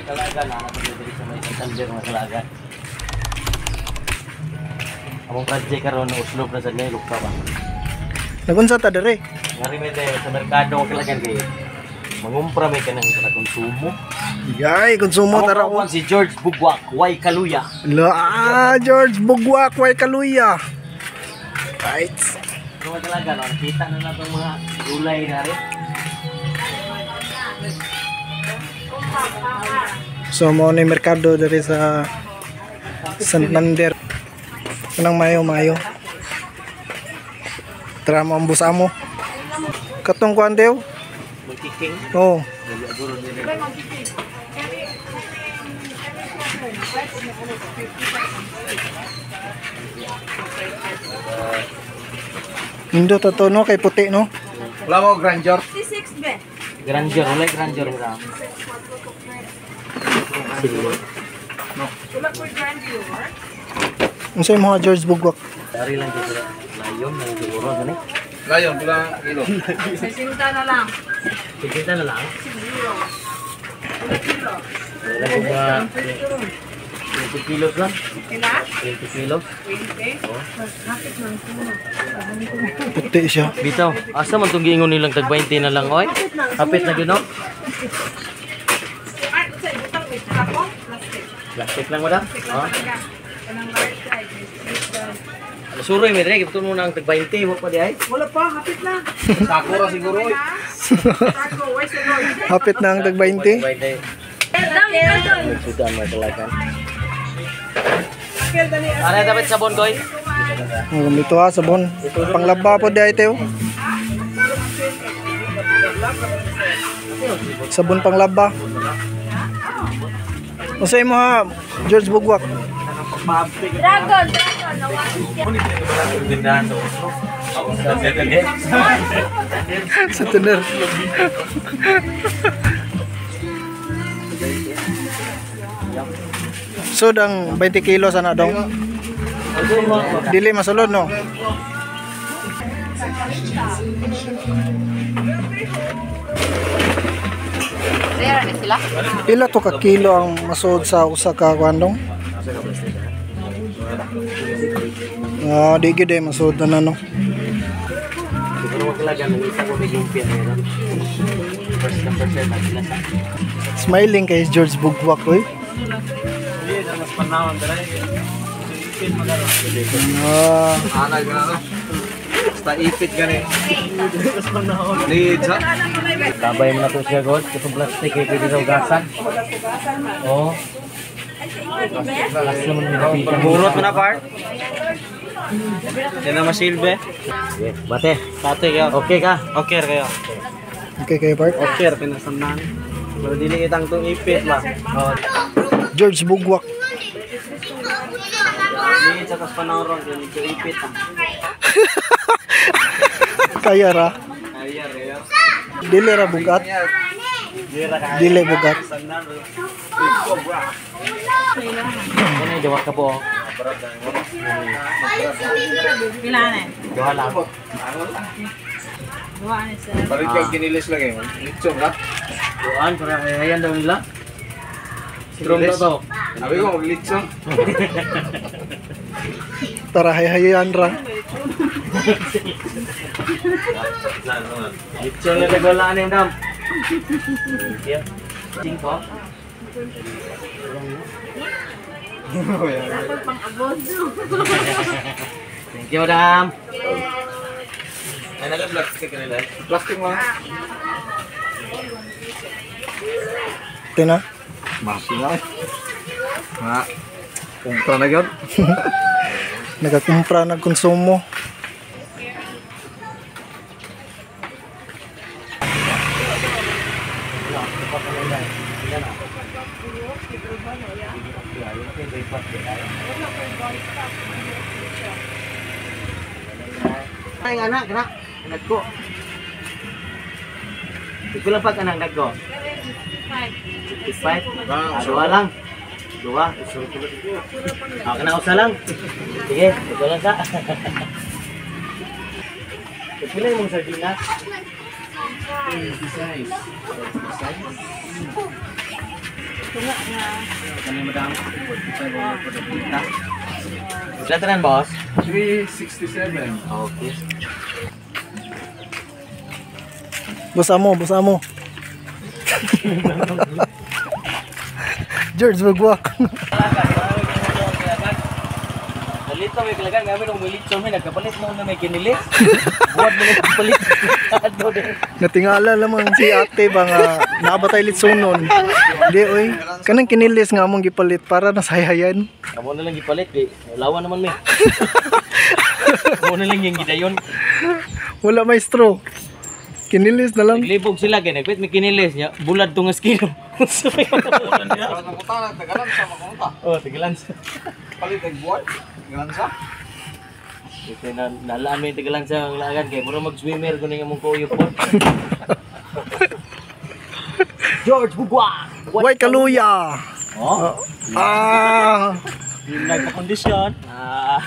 Kalagan na diri sa may Santander mga kalagan. Among project karon uslob na sa nilok pa ba. Nagunsa ta dere? Ngari may tayo sa merkado mga kalagan kay mangumpra may kanang sa konsumo. Yay, konsumo Among tara ko. kauban si George Bugwak, Way Kaluya. La, ah, George Bugwak, way kaluya. Right. Mga kalagan, no, nakita na nato ang mga gulay na rin. So mo ni merkado dere sa Santander. Kanang mayo-mayo. Tara mo ang busamo. Katong kuan dew? Magkiking. Oh. Nindo to no kay puti no. Wala mo grandeur. 56 be. Grandeur, wala grandeur mo lang. Wala ko grandeur. Unsa imong George Bugwak? Dari lang dito. Layon na siguro gani. Layon, pula kilo. 60 na lang. 60 na lang. 60. Wala kilo. Wala ko ba 20 kilos lang? Kila? 20 kilos. 20. Puti siya. Bitaw, asa man tong giingon nilang tag 20 na lang oy? Hapit na gyud no? Ay, sa ibutang may ako? Plastic. Plastic lang madam. Plastic lang Oh. talaga. Kanang large size. Suroy mi dire gibutong mo na ang tag 20 mo pa di ay. Wala pa, hapit na. Sako ra siguro oy. Sako, where's the Lord? Hapit na ang tag 20. 20. Nagsudan mga kalagan. Akil, dali. Ano dapat sabon koy? Oh, mito ha sabon. Panglaba po di ay teo. Sabon panglaba. Unsa imo ha George Bugwak? Dragon, dragon. Tindahan sa Oslo. Sa tuner. So dang 20 kilos ana dong. Dili masulod no. Pila to ka kilo ang masud sa usa ka kuan dong? Ah, di gid eh masud na no. Siguro mga kalagan, nung isa ko may lumpia meron. First na first na sila sa. Smiling kay George Bugwak oy. Hindi na mas panahon dere. Ipit magaro. Ah, Ana gana. Basta ipit gani. Ni sa Labay mo na to siya, God. Itong plastic eh, pwede daw gasan. Oo. Last naman yung pita. Burot mo na part. Di na masilbi. Okay, bate. Pati kayo. Okay ka? Okay kayo. Okay kay Bart. Okay pinasamnan. Pero dili kitang tong ipit ba. Oo. George Bugwak. Ni sa kas panahon ron medyo ipit. Kaya ra. Kaya kayo. Dili ra bugat. Dili bugat. Sandan. Ano yung jawa ka po? Pila na. Jawa lang. Duha na sir. Palit kag kinilis lang eh. Litson ra. Duan, para ayan daw nila. Strong daw to. Sabi ko maglitson. Tara hayhayan ra. Lechon na nagwala na yung dam. Thank you. Cinco. Thank you, madam. Ay naka-plastic kanila. Plastic mo. Tina. Masina eh. Nga. Kumpra na gyud. Nagakumpra nagkonsumo. Ay, anak, anak. Nagko. Ikaw lang pag anak nagko. 55. Ah, dua lang. Dua. Ah, kana usa lang. Sige, ikaw lang sa. Pila imong sardinas? 26. Tunga nga. Kani madam. Sila tanan, boss? 367. Okay. Busa mo, busa mo. George, magwak. Nalito may kalagan ngamin og militso may nagkapalit mo na may kinilis. Buhat mo na palit. Ato din. Natingala lamang si ate ba nga nabatay litsonon. Di oy, kanang kinilis nga among gipalit para nasayayan. Amo na lang gipalit kay lawa naman mi. Amo na lang yung gidayon. Wala maestro. Kinilis na lang. Naglibog sila kay nagpit may kinilis niya. Bulad tong skilo. Oh, tagalansa. Palit ang buwan. Tagalansa. Kay na nalaan may tagalansa ang laagan kay mura mag-swimmer kuno nga mong kuyo po. George Bugwa. Way kaluya. Oh, Ah. yung nagka-kondisyon. Ah.